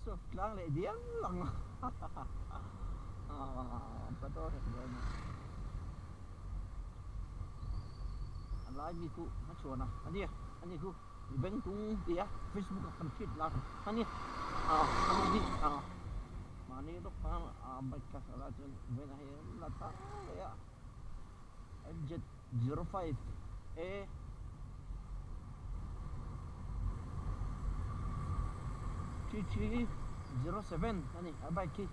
Switch off tlang leh diam ang pato hek dawn a a lai mi khu a chhuan a ania ani khu mi beng tung ti a facebook ah kan hriat lar ania ani hi mahni lawk khan a bike kha a lai chuan vawiinah hian la tlang leh a mz 05 a. 3307 a ni a bike khi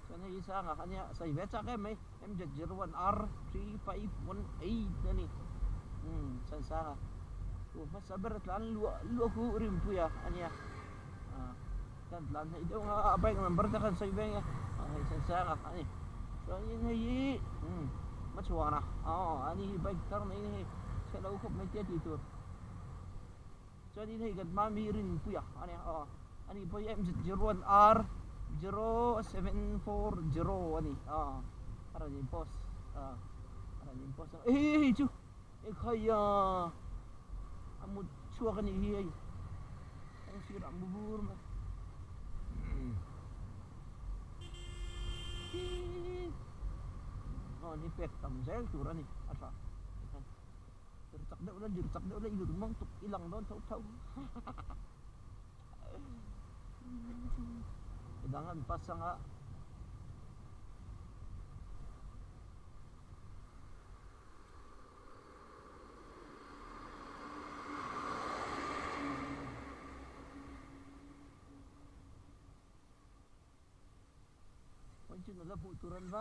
chuan hei hi sanga a nia a sawi ve chak em mai MZ01R 3518 a ni umm chuan sanga chu hmasa ber a tlan luah luah khu Rinpuia a nia chuan tlan hei deuh anga a bike number te khan sawi ve ang e hei chuan sanga a ni chuanin hei hi umm hmachhuana aw ani hi bike thar mai hei chhe lo khawp mai tia tih tur. Chuanin hei kan hma mi Rinpuia a nia aw ani pawh hi MZ01 R 0740 a ni aw a rawn in post a a rawn in post a hei hei chu ekhai a a mut chhuak a nih hi hei kawng sirah a mu bur mai aw ni pek tam zel tur a ni a tha. Lir chak deuh la, lir chak deuh la, i lir mang tuk i lang dawn tho tho. Midang an pass anga. Kawng chu nula hmuh tur an va.